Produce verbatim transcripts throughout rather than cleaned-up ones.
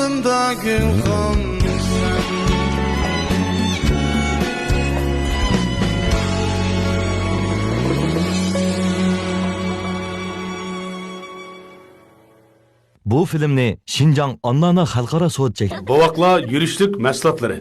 بۇ فىلىمنى شىنجاڭ ئاننانا خەلقئارا سودا چەكلىمە. بوۋاقلار يۈرۈشلۈك مەھسۇلاتلىرى.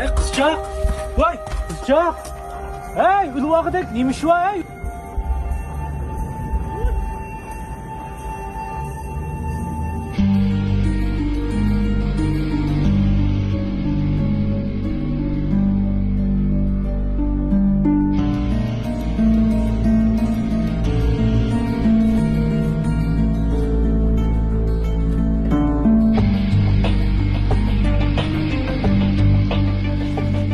ھەي، قىزچاق! ۋاي، قىزچاق! ھەي، ئۆلۈۋالغۇدەك نېمە ئىش بار، ھەي؟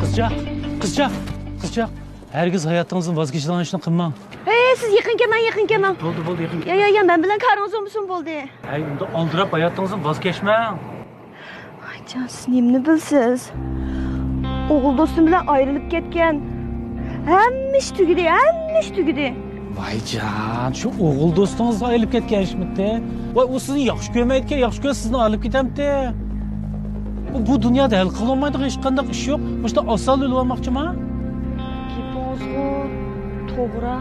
قىزچاق، قىزچاق، قىزچاق. ھەرگىز ھاياتىڭىزدىن ۋاز كېچىدىغان ئىشنى قىلماڭ. ھەي، سىز يېقىن كەلمەڭ، يېقىن كەلمەڭ. بولدى، بولدى، يېقىن كەلمەڭ. يا، يا، يا، مەن بىلەن كارىڭىز بولمىسۇن بولدى. ھەي، ئۇنداق ئالدىراپ ھاياتىڭىزدىن ۋاز كەچمەڭ. ۋايجان، سىز نېمىنى بىلىسىز؟ ئوغۇل دوستۇم بىلەن ئايرىلىپ كەتكەن. ھەممە ئىش تۈگىدى، ھەممە ئىش تۈگىدى. ۋايجان، شۇ ئوغۇل دوستىڭىزغا ئايرىلىپ كەتكەن ئىشمىتى؟ ۋاي، ئۇ سىزنى ياخشى كۆرمەيدىكەن، ياخشى كۆرسە سىزنى ئايرىلىپ كېتەمتى؟ ئۇ بۇ دۇنيادا ھەل قىلالمايدىغان ھېچقانداق ئىش يوق. مۇشۇنداق ئاسان ئۆلۈۋالماقچىما؟ گېپىڭىزغۇ توغرا.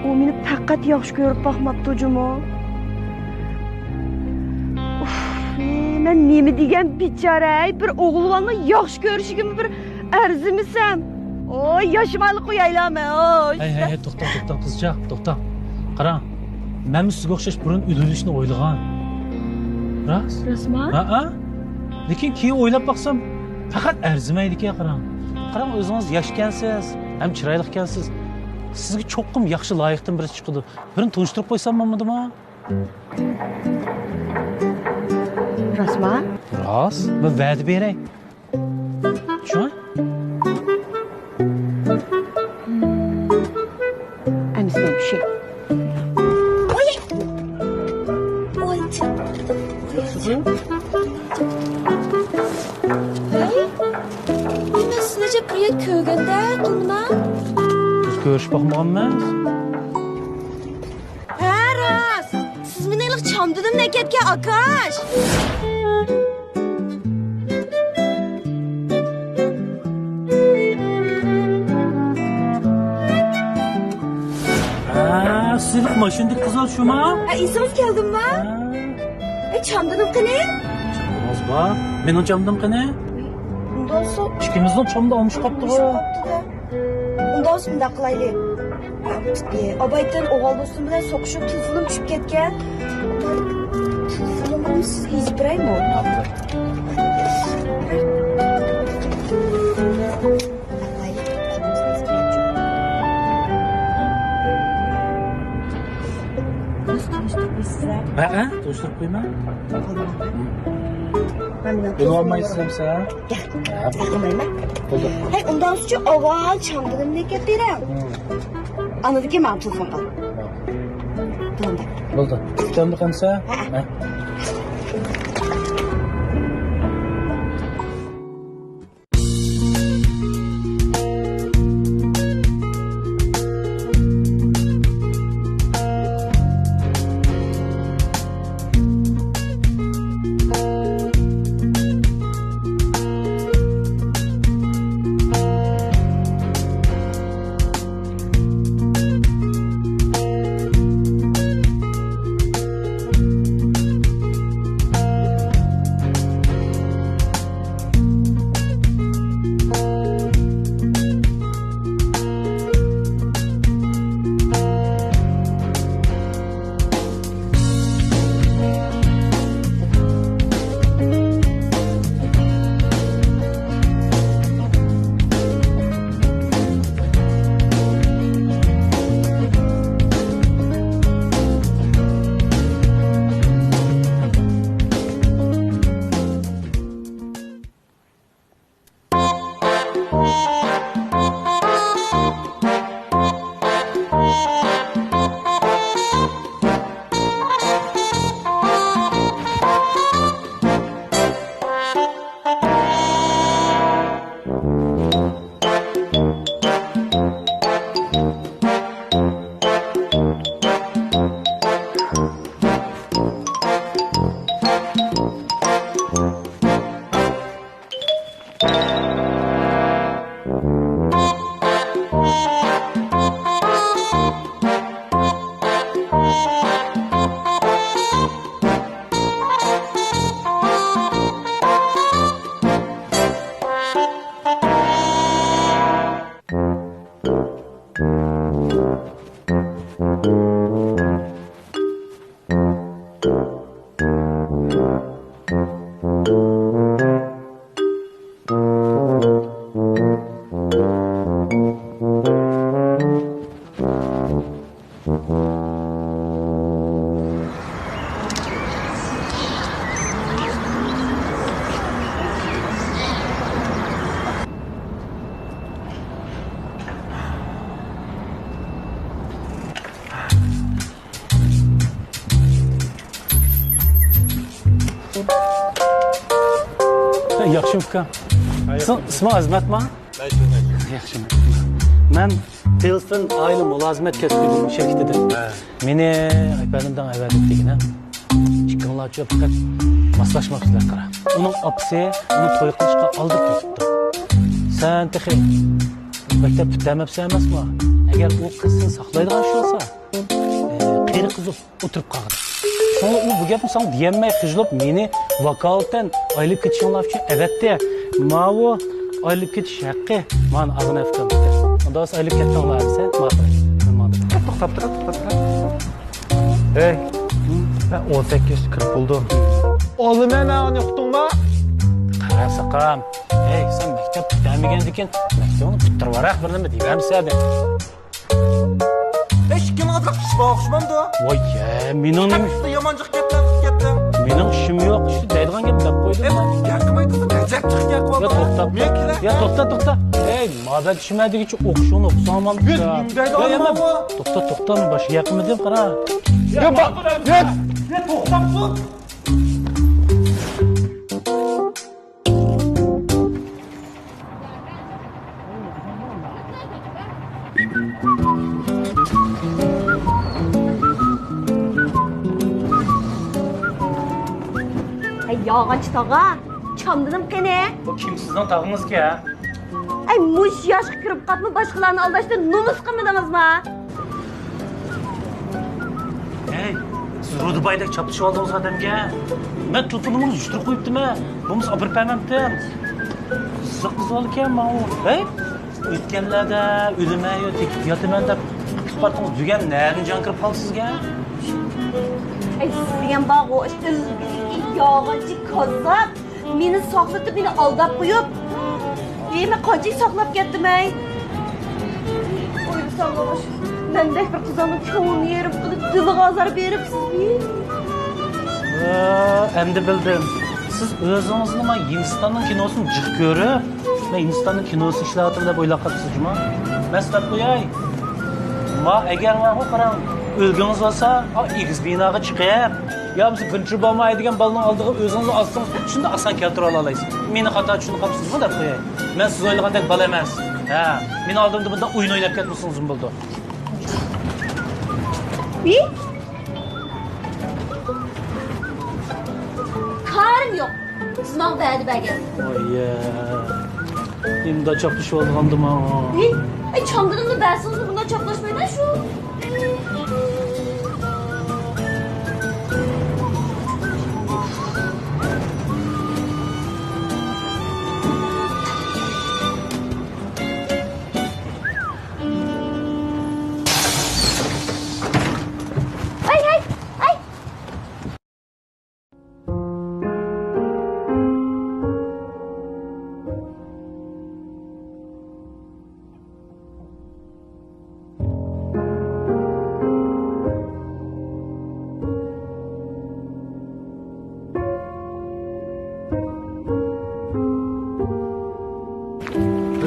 ئۇ مېنى پەقەت ياخشى كۆرۈپ باقماپتۇ جۇمۇ. ئۇف، مەن نېمە دېگەن بىچارە، ھەي، بىر ئوغۇل بالىنىڭ ياخشى كۆرۈشىگىمۇ بىر ئەرزىمىسەم. ئوي، ياشىمايلا قويايلا مەن، ئوي. ھەي، ھەي، ھەي، توختا، توختا، قىزچاق، توختا. قاراڭ، مەنمۇ سىزگە ئوخشاش بۇرۇن ئۆلۈۋېلىشنى ئويلىغان. راست؟ راستما؟ ھەئە. لېكىن كېيىن ئويلاپ باقسام، پەقەت ئەرزىمەيدىكەن، قاراڭ. قاراڭ، ئۆزىڭىز ياشكەنسىز، ھەم چىرايلىقكەنسىز. سىزگە چوقۇم ياخشى لايىقتىن بىرسى چىقىدۇ. بىرنى تونۇشتۇرۇپ قويسام بولمىدىما؟ راستما؟ راست. مەن ۋەدە بېرەي. شۇ؟ ئەمىسە مەن چۈشەي. ئوي! ئوي! ھەي، مەن سىلىجە بىر يەر كۆرگەندەك قىلمىنا؟ بىز كۆرۈشۈپ باقمىغانمىز. ھە، راست. سىز مېنى ھېلىقى چامدىنىمنى ئەكەتكەن ئاكاش. ھە، سىز ھېلىقى ماشىنىدىكى قىزلار شۇما؟ ھە، ئېسىڭىز كەلدىمما؟ ھە. ئەي، چامدىنىم قېنى؟ چامدىنىڭىز بار. مېنىڭ چامدىنىم قېنى؟ ئۇنداق بولسا ئىككىمىزنىڭ چامدىنى ئالمىشىپ قاپتىغۇ. ئالمىشىپ قاپتۇ-دە. ئۇنداق بولسا مۇنداق قىلايلى. ئابايتىن ئوغۇل دوستۇم بىلەن سوقۇشۇپ، تېلېفونۇم چۈشۈپ كەتكەن. تېلېفونۇمنى سىزگە يېزىپ بېرەيمۇ؟ ھەئە، تونۇشتۇرۇپ قويىمەن. بىلىۋالمايسىز ئەمسە. گەپ قىلمايمەن. بولدى. ھەي، ئۇنداق ئۈچۈن ئاۋۋال چامدىنىمنى ئەكەپ بېرەڭ. ھىم. ئاندىن كېيىن ماڭا تېلېفون قىل. بولدى. بولدى. كۈتەمدۇق ئەمسە؟ ھە. ھە. ياخشىمۇ ئۇكا؟ سىزنىڭ ئىسمىڭىز ئەزمەتمۇ؟ ياخشىمۇ؟ مەن تېلېفون ئائىلە مۇلازىمەت كەسپى شىركىتىدىن. مېنى ئەپەندىم دەڭ ئەۋەتىپ دېگىنە. ئىككىڭلارچە پەقەت ماسلاشماپسىلەر قارا. ئۇنىڭ ئاپىسى ئۇنى توي قىلىشقا ئالداپ كېتىپتۇ. سەن تېخى مەكتەپ پۈتتۈرمەپسەن ئەمەسمۇ؟ ئەگەر ئۇ قىز سېنى ساقلايدىغان ئىش بولسا، ئە، قېرى قىز ئولتۇرۇپ قالغىدى. شۇڭا ئۇ بۇ گەپنى ساڭا دېيەلمەي خىجىلىپ، مېنى ۋاكالىتەن ئايرىلىپ كېتىشىڭلار ئۈچۈن ئەۋەتتى. ماۋۇ ئايرىلىپ كېتىش ھەققى مانا ئاغىنە ئۇكام. ئۇنداق بولسا ئايرىلىپ كەتسەڭلار دېسە، ماقۇل. مەن ماڭدىم. توختاپ تۇر، توختاپ تۇر. ھەي، مەن ئون سەككىز ياشقا كىرىپ بولدۇم. ئالىمەن، مەن ئۇنى ئۇقتۇڭما؟ قارا ساقام. ھەي، سەن مەكتەپ پۈتتۈرمىگەندىكىن مەكتەپنى پۈتتۈرۈۋەرەك بىر نېمە دېيىۋەرمىسە. ئىككىڭلار ئىش بار ئوخشىمامدۇ؟ ۋاي يە، مېنىڭ نېمە؟ يامان جىق گەپلەر قىلىپ كەتتىڭ. مېنىڭ ئىشىم يوق، ئىشتا دەيدىغان گەپ دەپ قويدۇم. ئەي، گەپ قىلماي تۇرسا ئەجەب جىق گەپ قىلىۋاتىدۇ. يا توختاپ، توختاپ. يا توختا، توختا. ئەي، مابەت چۈشمەدىگىچە ئوقۇشۇڭنى ئوقۇساڭ ماڭا. يا، نېمە دەيدىغان بۇ؟ توختا، توختا، مەن باشقا گەپ قىلمىدىم، قارا. يا، يا، يا، توختاپ تۇر. ھەي، يالغانچى تاغا، چامدىنىم قېنى؟ بۇ كىم سىزنىڭ تاغىڭىزكەن؟ ئەي، مۇشۇ ياشقا كىرىپ قاپمۇ باشقىلارنى ئالداشتىن نومۇس قىلمىدىڭىزما؟ ھەي، سىز رۇدىبايدەك چاپلىشىۋالدىڭىز ئادەمگە. مەن تېلېفوننى يىغىشتۇرۇپ قويۇپتىمەن. بولمىسا ئاپىرىپ بەرمەمتىم. قىزىق قىز بالىكەن ماۋۇ. ھەي، ئۆتكەنلەردە ئۆلىمەن يا تېپىپ ياتىمەن دەپ قىلىپ بارتىڭىز. دېگەن نەدىن جان كىرىپ قالدى سىزگە؟ ئەي، سىز دېگەن بارغۇ، ئىلگىرىكى يالغانچى كاززاپ. مېنى ساقلىتىپ، مېنى ئالداپ قويۇپ، ھېي، مەن قانچىلىك ساقلاپ كەتتىم، ھەي. ئويلىساڭلار، مەندەك بىر قىزنىڭ كۆڭلىنى يېرىم قىلىپ، دىلىغا ئازار بېرىپسىز. ھە، ئەمدى بىلدىم. سىز ئۆزىڭىزنى ما ھىندىستاننىڭ كىنوسىنى جىق كۆرۈپ، مەن ھىندىستاننىڭ كىنوسىدا ئىشلەۋاتىمەن دەپ ئويلاپ قاپسىز جۇما. مەن سوراپ قوياي. ما ئەگەر ماڭا قاراڭ، ئۆلگىڭىز بولسا، ئا، ئېگىز بىناغا چىقىپ، يا بولمىسا گۇنچۇ باماي دېگەن بالىنىڭ ئالدىغا ئۆزىڭىزنى ئاسسىڭىز، شۇنداق ئاسان كەلتۈرۈۋالالايسىز. مېنى خاتا چۈشىنىپ قاپسىزغۇ دەپ قوياي. مەن سىز ئويلىغاندەك بالا ئەمەس. ھە، مېنىڭ ئالدىمدا بۇنداق ئويۇن ئويناپ كەتمىسىڭىزمۇ بولىدۇ. بى؟ كارىم يوق. سىز ماڭا ۋەدە بەرگەن. ۋاي يە. ئىمدا چاپلىشىۋالغاندىما؟ ئەي، ئەي، چامدىنىمنى بەرسىڭىزمۇ بۇنداق چاپلاشمايدۇ شۇ. ئەي، ئەي، ئەي!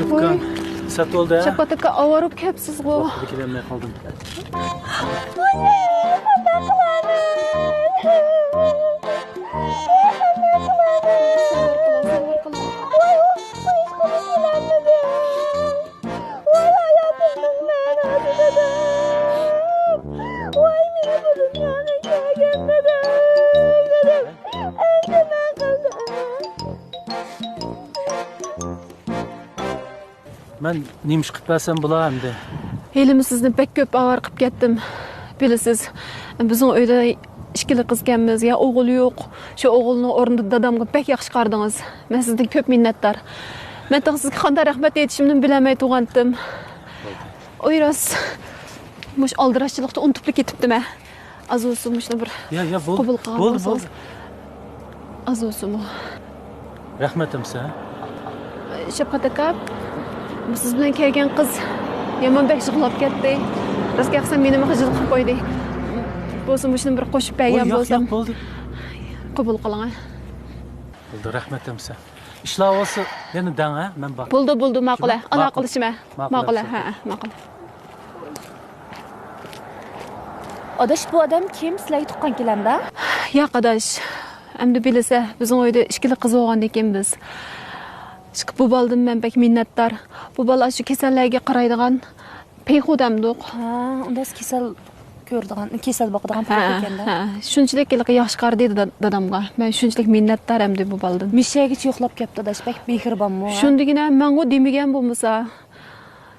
ئۇكام، سەت بولدى ھە؟ شاپات ئاكا، ئاۋارە بولۇپ كەپسىزغۇ. ۋاقتىدا كېلەلمەي قالدىم. نېمە ئىش قىلىپ بەرسەم بولا ئەمدى؟ ھېلىمۇ سىزنى بەك كۆپ ئاۋارە قىلىپ كەتتىم. بىلىسىز، بىزنىڭ ئۆيدە ئىككىلا قىزكەنمىز، يا ئوغۇل يوق. شۇ ئوغۇلنىڭ ئورنىدا دادامغا بەك ياخشى قارىدىڭىز. مەن سىزدىن كۆپ مىننەتدار. مەن تېخى سىزگە قانداق رەھمەت ئېيتىشىمنى بىلەلمەي تۇرغانتىم. ئوي راست، مۇشۇ ئالدىراشچىلىقتا ئۇنتۇپلا كېتىپتىمەن. ئاز بولسىمۇ مۇشۇنى بىر يا، يا، بولدى، قوبۇل قىلغان بولدى، بولسىڭىز. بولدى. ئاز بولسىمۇ. رەھمەت ئەمسە. شەپقەت ئاكا، بۇ سىز بىلەن كەلگەن قىز يامان بەك يىغلاپ كەتتى. راست گەپ قىلسام، مېنىمۇ خىجىل قىلىپ قويدى. بولسا مۇشۇنى بىر قوشۇپ بەرگەن بولسام. ياق، بولدى. قوبۇل قىلىڭ. بولدى، رەھمەت ئەمسە. ئىشلار بولسا يەنە دەڭ، ھە؟ مەن بار. بولدى، بولدى، ماقۇل، ھە. ماقۇل. ئالاقىلىشىمەن. ماقۇل، ماقۇل، ھە، ھە، ماقۇل. ئاداش، بۇ ئادەم كىم؟ سىلەرگە تۇغقان كېلەمدۇ؟ ياق، ئاداش. ئەمدى بىلىسە، بىزنىڭ ئۆيدە ئىككىلا قىز بولغاندىكىن بىز. ئىشقىلىپ، بۇ بالىدىن مەن بەك مىننەتدار. بۇ بالا شۇ كېسەللەرگە قارايدىغان پەيخۇ دەمدۇق. ھە، ئۇنداق كېسەل كۆرىدىغان، كېسەل باقىدىغان ھە، پەيخۇ ئىكەن-دە. ھە. شۇنچىلىك ھېلىقى ياخشى قارىدى دادا-، دادامغا. مەن شۇنچىلىك مىننەتدار ئەمدى بۇ بالىدىن. مىشەگىچە يوقلاپ كەپتۇ، ئاداش، بەك مېھرىبانمۇ، ھە؟ شۇندىگىنە مەنغۇ دېمىگەن بولمىسا.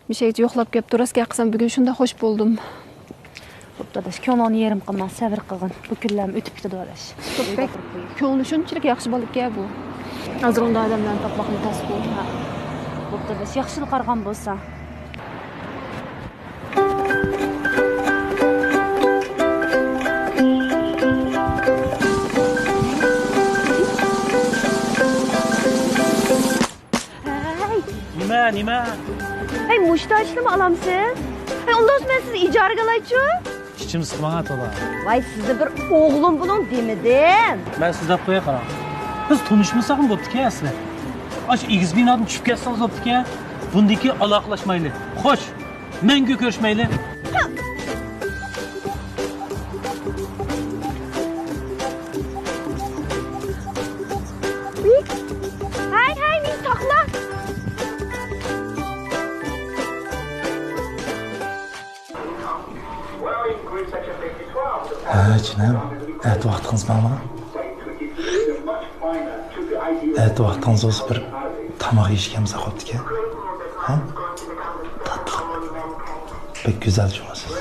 مىشەگچە يوقلاپ كەپتۇ، راست گەپ قىلسام، بۈگۈن شۇنداق خوش بولدۇم. بوپتۇ ئاداش، كۆڭلۈڭنى يېرىم قىلما، سەۋر قىلغىن. بۇ كۈنلەرمۇ ئۆتۈپ كېتىدۇ ئاداش. بەك كۆڭلى شۇنچىلىك ياخشى بالىكەن بۇ. ھازىر ئۇنداق ئادەملەرنى تاپماقمۇ تەس بۇ. ھە. بوپتۇ ئاداش، ياخشىلا قارىغان بولسا. ھەي! نېمە، نېمە؟ ھەي، مۇشتاچنىمۇ ئالامسىز؟ ھەي، ئۇنداق بولسا مەن سىزنى ئىجارىگە ئالايچۇ؟ ئىچىم سىقماڭا تولا. ۋاي، سىزنى بىر ئوغلۇم بۇنىڭ دېمىدىم. مەن سىز دەپ قوياي قاراڭ. بىز تونۇشمىساقمۇ بوپتىكەن ئەسلى. ئاشۇ ئېگىز بىنادىن چۈشۈپ كەتسىڭىز بوپتىكەن. بۇندىن كېيىن ئالاقىلاشمايلى. خوش. مەڭگۈ كۆرۈشمەيلى. ھەي، ھەي، مېنى ساقلا! ھە، جېنىم، ئەتە ۋاقتىڭىز بارمۇ؟ ئەتە ۋاقتىڭىز بولسا بىر تاماق يېيىشكەمسە خوپتىكەن. ھە؟ تاتلىق. بەك گۈزەل جۇمۇ سىز.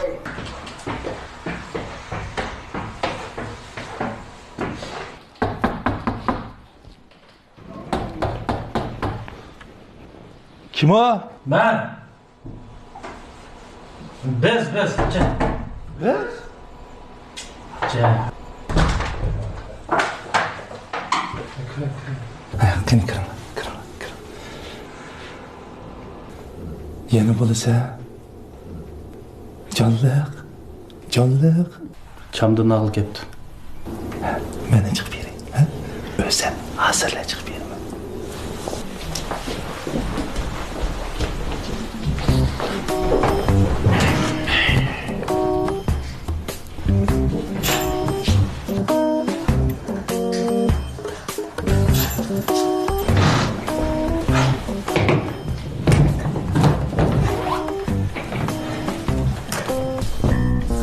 كىم ئۇ؟ مەن. بىز، بىز، چە. بىز؟ چە. ھە، قېنى كىرىڭ، كىرىڭ، كىرىڭ. يەنە بولسا، جانلىق، جانلىق. چامدىن ئاغلى كەپتۇ. ھە، مەن چىقىپ بېرەي، ھە؟ ئۆزۈم ھازىرلا چىقىپ بېرىمەن.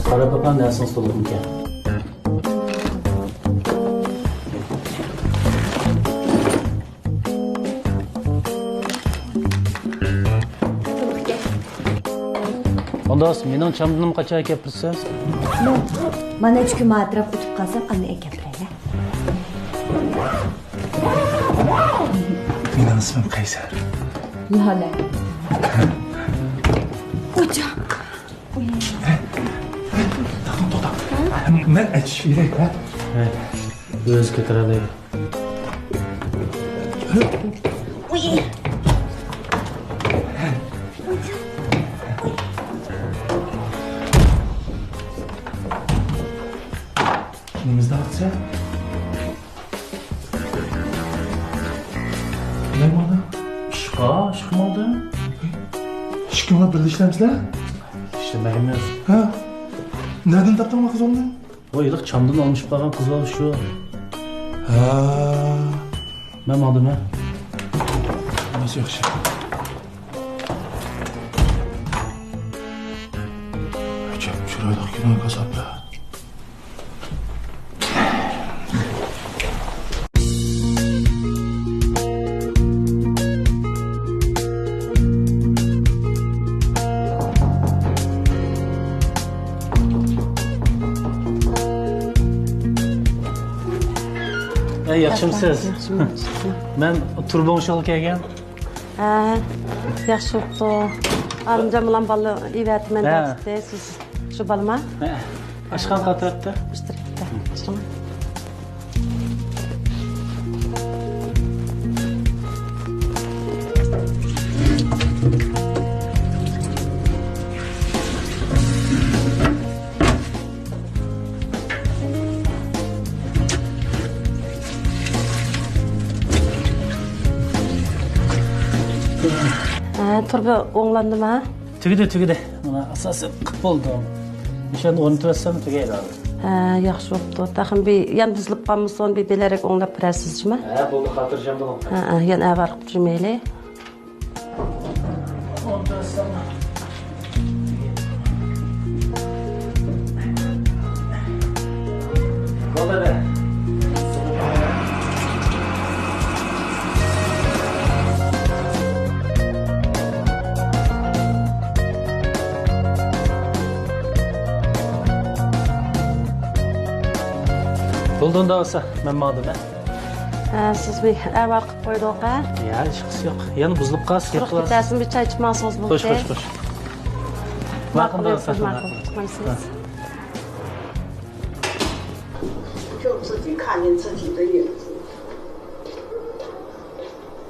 قاراپ بېقىڭ، نەرسىڭىز تولۇقمىكەن؟ ئۇنداق مېنىڭ چامدىنىمنى قاچان ئەكەپ بېرىسىز؟ مانا ئۈچ كۈن ئەتراپ ئۆتۈپ قالسام، ئاندىن ئەكەپ بېرەي. مېنىڭ ئىسمىم قەيسەر. لالە. ئوچاق. توختا، توختا. مەن ئېچىش كېرەك، ھە؟ ھە. ئۆزى كۆتۈرەلەيدۇ. نېمىزدا ئاتسا؟ نېمە؟ ئىشقا، ئىشقا ماڭدىم. ئىككىڭلار بىللە ئىشلەمسىلەر؟ ئىشلىمەيمىز. ھە؟ نەدىن تاپتىڭلار قىز ئۇنى؟ ۋاي، ھېلىقى چامدىن ئالمىشىپ قالغان قىز بالا شۇ. ھە. مەن ماڭدىم، ھە. ھەممىسى ياخشى. ئەجەب چىرايلىق كىنو كاساپلار. ئەي، ياخشىمۇسىز؟ ياخشىمەن، ياخشىمەن. مەن تۇربۇڭ شۇغۇل كەلگەن. ھە، ياخشى بوپتۇ. ئالىمجان بىلەن بالىلار ئېۋەتىمەن دەپتى. سىز شۇ بالىما؟ ھە. ئاشخانا قايسى تەرەپتە؟ شۇ تەرەپتە. ئاشخانا. ھە، تۇرۇبا ئوڭلاندىما؟ تۈگىدى، تۈگىدى. مانا ئاساسىي قىپ بولدۇم. مۇشۇنى ئورنىتىۋەتسەم تۈگەيدۇ ھازىر. ھە، ياخشى بوپتۇ. تېخىمۇ بىر يان بۇزۇلۇپ قالمىسۇن، بىر دېلەرەك ئوڭلاپ بېرەرسىز جۇما؟ ھە، بولدى، خاتىرجەم بولۇڭ. ھە، ھە، يەنە ئەۋەر قىلىپ جۈمەيلى. بولدى ئۇندا بولسا، مەن ماڭدىم، ھە؟ ھە، سىز بىر ئەۋەر قىلىپ قويدۇق، ھە؟ يا، ھېچقىسى يوق. يەنە بۇزۇلۇپ قالسا، گەپ قىلارسىز. بىتەرسىنى بىر چاي ئىچىپ ماڭسىڭىز بولدى. خوش، خوش، خوش. ماقۇل، ماقۇل، ماقۇل. ماقۇل. چىقمايسىز. 就自己看见自己的影子。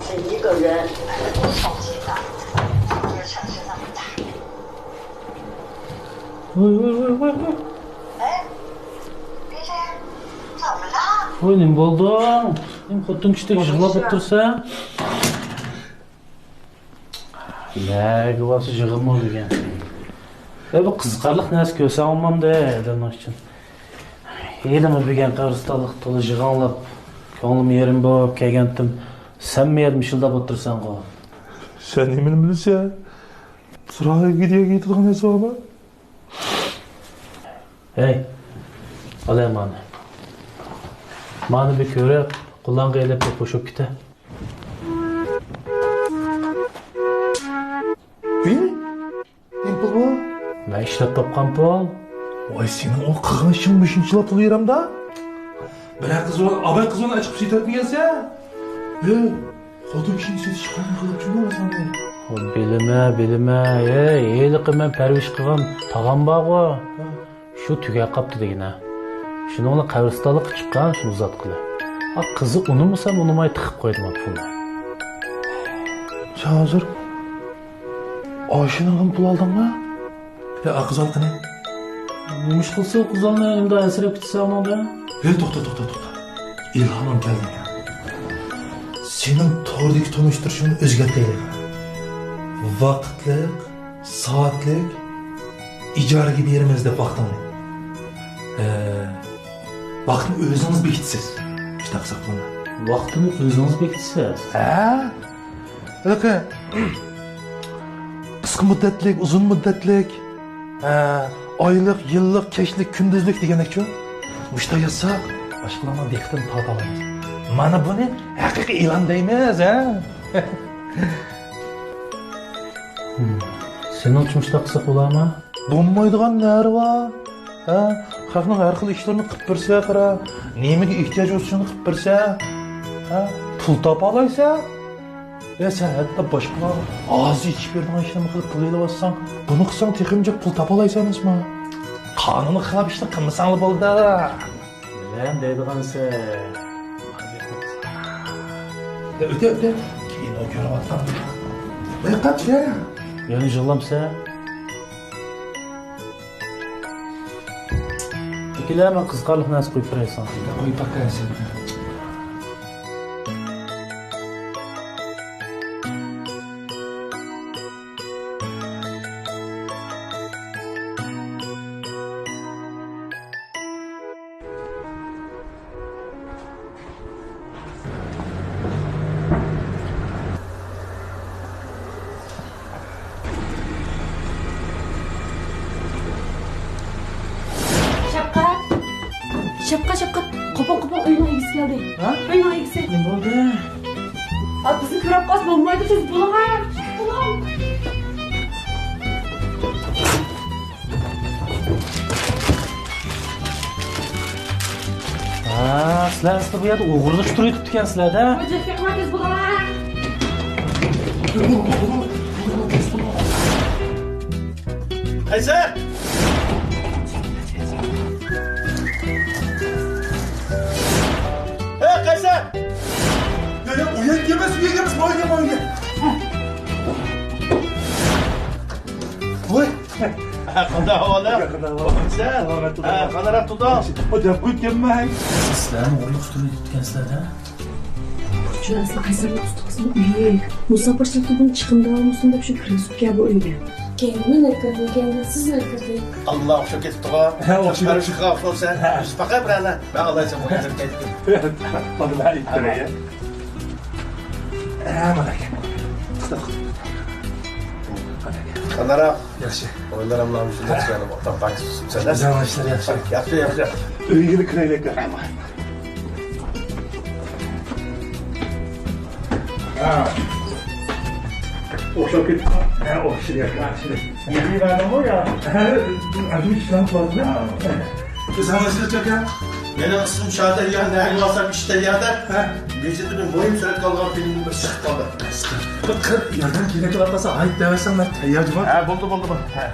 是一个人。 ۋوي، ۋوي، ۋوي، ۋوي، ۋوي. ۋوي، نېمە بولدۇڭ؟ نېمە خوتۇن كىشىدەك يىغلاپ ئولتۇرسەن؟ نەگە بارسا يىغىمۇ دېگەن. يا، بۇ قىزىقارلىق نەرسە كۆرسەڭ بولمامدۇ ئادەمنىڭ ئىچىدە. ھېلىمۇ بۈگۈن قەبرىستانلىقتا تولا يىغاڭلاپ، كۆڭلۈم يېرىم بولۇپ كەلگەنتىم. سەنمۇ يەردە مىشىلداپ ئولتۇرساڭغۇ. سەن نېمىنى بىلىسەن؟ تراگېدىيەگە يېتىدىغان نەرسە بارمۇ؟ ھەي، ئالاي مانى. مانى بىر كۆرۈپ، قولۇڭغا ئېلىپ بىر خوش بولۇپ كېتە. بىل؟ نېمە پۇل بۇ؟ مەن ئىشلەپ تاپقان پۇل. ۋاي، سېنىڭ ئۇ قىلغان ئىشىڭ مۇشۇنچىلا پۇل يېرەمدا؟ بىرەر قىز بولا، ئاباي قىز بولا ئاچىقىپ سېتىۋەتمىگەنسەن؟ ھە؟ خوتۇن كىشىنى سېتىش قانۇن قىلىپ چۈنۈ سەندە؟ بىلىمە، بىلىمە. ھەي، ھېلىقى مەن پەرۋىش قىلغان تاغام بارغۇ. ھە. شۇ تۈگەپ قاپتۇ دېگىنە. شۇنىڭ بىلەن قەبرىستانلىققا چىققان، شۇنى ئۇزاتقىلى. ئا، قىزى ئۇنىمىسام ئۇنىماي تىقىپ قويدۇم پۇلنى. سەن ھازىر ئاشۇنىڭدىن پۇل ئالدىڭمۇ؟ يا، ئا، قىز ئال قېنى. نېمە ئىش قىلسا قىز ئالماي، ئەمدى ئەنسىرەپ كېتىسەن ئۇنىڭدىن. ھەي، توختا، توختا، توختا. ئىلھامىم كەلدى. سېنىڭ توردىكى تونۇشتۇرۇشۇڭنى ئۆزگەرتەيلى. ۋاقىتلىق سائەتلىك ئىجارىگە بېرىمىز دەپ ۋاقتىڭنى. ھە، ۋاقىتنى ئۆزىڭىز بېكىتىسىز. شۇنداق قىلساق بولامدۇ؟ ۋاقىتنى ئۆزىڭىز بېكىتىسىز؟ ھە؟ ھېلىقى قىسقا مۇددەتلىك، ئۇزۇن مۇددەتلىك، ھە، ئايلىق، يىللىق، كەچلىك، كۈندۈزلۈك دېگەندەكچۇ؟ مۇشۇنداق يازساق، باشقىلارنىڭ دىققىتىنى تارتالايمىز. مانا بۇنى ھەقىقىي ئېلان دەيمىز، ھە؟ سېنىڭچە مۇشۇنداق قىلساق بولارمۇ؟ بولمايدىغان نەرى بار؟ ھە؟ خەقنىڭ ھەر خىل ئىشلىرىنى قىلىپ بېرىسە، قارا. نېمىگە ئېھتىياج بولسا، شۇنى قىلىپ بېرىسە. ھە؟ پۇل تاپالايسەن. يا، سەن ھەتتا باشقىلارغا ئاز ئېچىپ بېرىدىغان ئىشلارنى قىلىپ پۇل ئېلىۋاتساڭ، بۇنى قىلساڭ تېخىمۇ جىق پۇل تاپالايسەن ئەمەسمۇ؟ قانۇنغا خىلاپ ئىشنى قىلمىساڭلا بولدى. بىلەم دەيدىغانسەن. يا، ئۆتە، ئۆتە. كىنو كۆرۈۋاتقان. دىققەت، يا. يەنە يىغلامسەن؟ ئەكېلە، مەن قىزىقارلىق نەرسە قويۇپ بېرەي ساڭا. قويۇپ باقايسەن. شەپقەت! شەپقەت، شەپقەت! قوپۇڭ، قوپۇڭ، ئۆينىڭ ئىگىسى كەلدى. ھە؟ ئۆينىڭ ئىگىسى. نېمە بولدى؟ ئا، بىزنى كۆرۈپ قالسا بولمايدۇ، تېز بولۇڭ ھە! بولۇڭ! ھە، ھە، سىلەر ئەسلى بۇ يەردە ئوغرىلىق تۇرۇۋېتىپتىكەنسىلەر-دە. قەيسەر! ئەي، قەيسەر! يا، يا، ئۇ يەرگە ئەمەس، ئۇ يەرگە ئەمەس، ماۋۇ يەرگە، ماۋۇ يەرگە. ۋاي! قانداق ئەھۋالىڭ؟ قانداق ئەھۋال؟ سەن؟ سالامەت تۇرۇڭ. ھە، قانداقراق تۇردۇڭ؟ ئۇ دەپ قويۇپ كەلمەي. سىلەرمۇ ئوغرىلىق ئۈستىدىن ئۆتكەنسىلەر-دە؟ شۇ ئەسلى قەيسەرنىڭ ئۇستىخىسىنىڭ ئۆيى. مۇساپىرچىلىقتا بۇنى چىقىمدىغان بولسۇن دەپ شۇ كىرگۈزۈپ كەل بۇ ئۆيگە. كەينىمدىن ئۆتكۈردۈم، كەينىدىن سىزنى ئۆتكۈردى. ئاللا ئوخشاپ كەتتىغۇ. ھە، ئوخشاپ. پەرىشتە قاپسۇن سەن. ھە. پەقەت بىرەنە. مەن ئالايسەن بۇ يەردىن كەتكىن. ھە، مانا. قانداق؟ ياخشى. ئويلىرىمنى شۇنداق چىقىرىپ ئوتتۇرىغا قايتىپ سەن. بىزنىڭ ئىشلار ياخشى. ياخشى، ياخشى. ئۆيگە كىرەيلى. ھە. ئوخشاپ كېتىپتۇ. ھە، ئوخشىدى، ياخشى. يېڭى بەردىڭمۇ يا؟ ھە، ئەمدى ئىشلەپ قالدى. ھە. بىز ھەممىسى چەكە. مېنىڭ ئىسمىم شادىيار، نەگە بارسام ئىش تەييار دەپ. ھە. گېزىتىدىن مۇھىم سۈرەتكە ئالغان فىلىمدىن بىر چىقىپ قالدى. بىر قىرىق ياردەم كېرەك بولۇپ قالسا، ھايت دەۋەرسەڭ، مەن تەييار جۇمۇ. ھە، بولدى، بولدى، بولدى. ھە.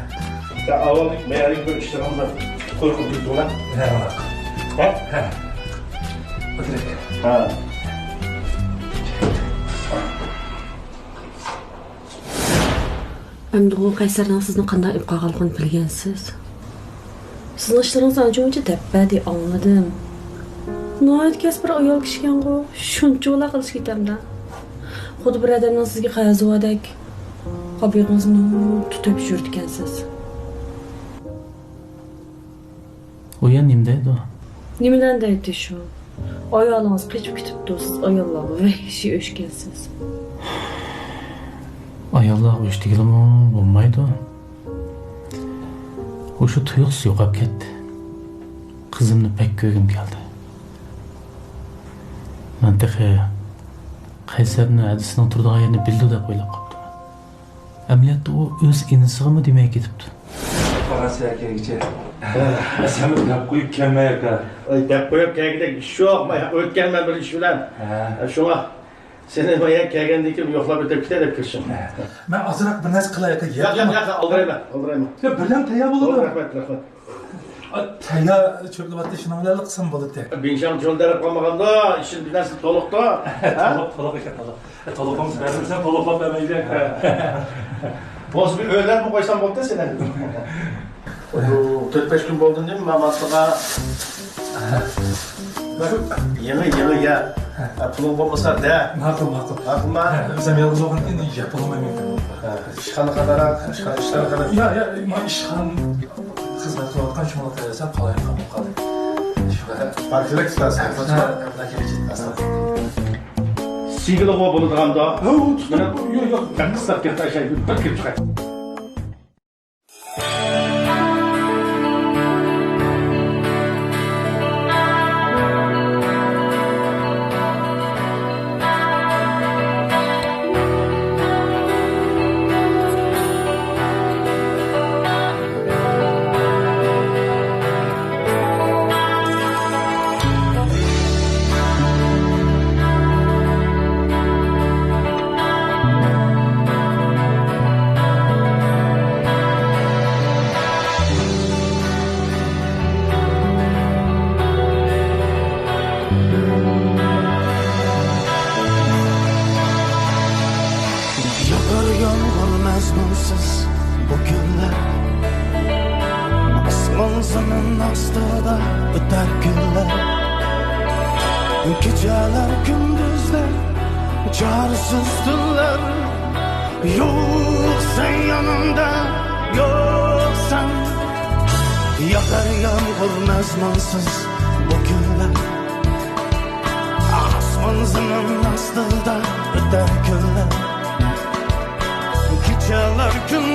يا، ئاۋۋال مەيەرلىك بىر ئىشلىرىڭىزنى قويۇپ قويدۇڭلار. ھە، مانا. ھە؟ ھە. ئولتۇرۇڭ. ھە. ئەمدىغۇ قەيسەرنىڭ سىزنى قانداق ئېلىپ قالغانلىقىنى بىلگەنسىز. سىزنىڭ ئىشلىرىڭىزنى ئانچە-مۇنچە دەپ بەردى، ئاڭلىدىم. ناھايىتى كەسپىي ئايال كىشىكەنغۇ، شۇنچىۋالا قىلىش كېتەمدە. خۇددى بىر ئادەمنىڭ سىزگە قەرزى باردەك، قاپىيىڭىزنى تۇتۇپ يۈرىدىكەنسىز. ئۇ يەنە نېمە دەيدۇ؟ نېمىلەرنى دەيدۇ شۇ؟ ئايالىڭىز قېچىپ كېتىپتۇ، سىز ئاياللارغا ۋەھشىي ئۆچكەنسىز. ئاياللارغا ئۆچ دېگىلىمۇ بولمايدۇ. ئۇ شۇ تۇيۇقسىز يوقاپ كەتتى. قىزىمنى بەك كۆرگۈم كەلدى. مەن تېخى قەيسەرنى ھەدىسىنىڭ تۇرىدىغان يېرىنى بىلىدۇ دەپ ئويلاپ قاپتىمەن. ئەمەلىيەتتە ئۇ ئۆز ئىنىسىغىمۇ دېمەي كېتىپتۇ. قاراسى ئەركەكچە. سەنمۇ دەپ قويۇپ كەلمەي ئاكا. ئاي، دەپ قويۇپ كەلگۈدەك ئىش يوق. مانا ئۆتكەنمەن بىر ئىش بىلەن. ھە. شۇڭا سېنى مانا كەلگەندىن كېيىن يوقلاپ ئۆتۈپ كېتەي دەپ كىرىشىم. مەن ئازراق بىر نەرسە قىلاي ئاكا. ياق، ياق، ياق، ئالدىرايمەن، ئالدىرايمەن. يا، بىردەم تەييار بولىدۇ. رەھمەت، رەھمەت. ئا، تەييار چۆپلىۋاتتى، شۇنىڭ بىلەن قىلسام بولاتتى. بىڭشاڭ چۆلدەرەپ قالمىغاندۇ، ئىشىم بىر نەرسە تولۇقتۇ. ھە؟ تولۇق، تولۇق ئىكەن، تولۇق. ئە، تولۇقۇڭنى بەرمىسەم، تولۇقلاپ بەرمەيدۇ. بولسا بىر ئۆيلەپمۇ قويسام بولدى سېنى. بۇ تۆت-بەش كۈن بولدى نېمە ماماسىغا. يېڭى، يېڭى يە. ھە، پۇلۇڭ بولمىسا دە. ماقۇل، ماقۇل. ماقۇلما؟ ھە، ئۆزۈم يالغۇز بولغاندىن كېيىن يەپ بولمايمەن. ھە، ئىشخانا قاتارا، ئىشخانا ئىشلىرى قاتارا. يا، يا، ما ئىشخان خىزمەت قىلىۋاتقان شۇڭا قارايسام قالايمىقان بولۇپ قالدى. شۇ قەدەر. پاركىلىك تۇتاسىز. ھە. سىگىلغۇ بولىدىغاندا. ھە، ئۇ تۇتىدۇ. ياق، ياق. بەك قىستاپ كەتتى، ئاشاي. بىر كىرىپ چىقاي. ياغار يامغۇر مەزمۇنسىز بۇ كۈنلەر، ئاسمان زېمىن ئاستىدا ئۆتەر كۈنلەر، كېچەلەر كۈندۈزلەر، چارىسىز تۈنلەر. يوق سەن يېنىمدا، يوق سەن. ياغار يامغۇر مەزمۇنسىز بۇ كۈنلەر، ئاسمان زېمىن ئاستىدا ئۆتەر كۈنلەر، كېچەلەر كۈن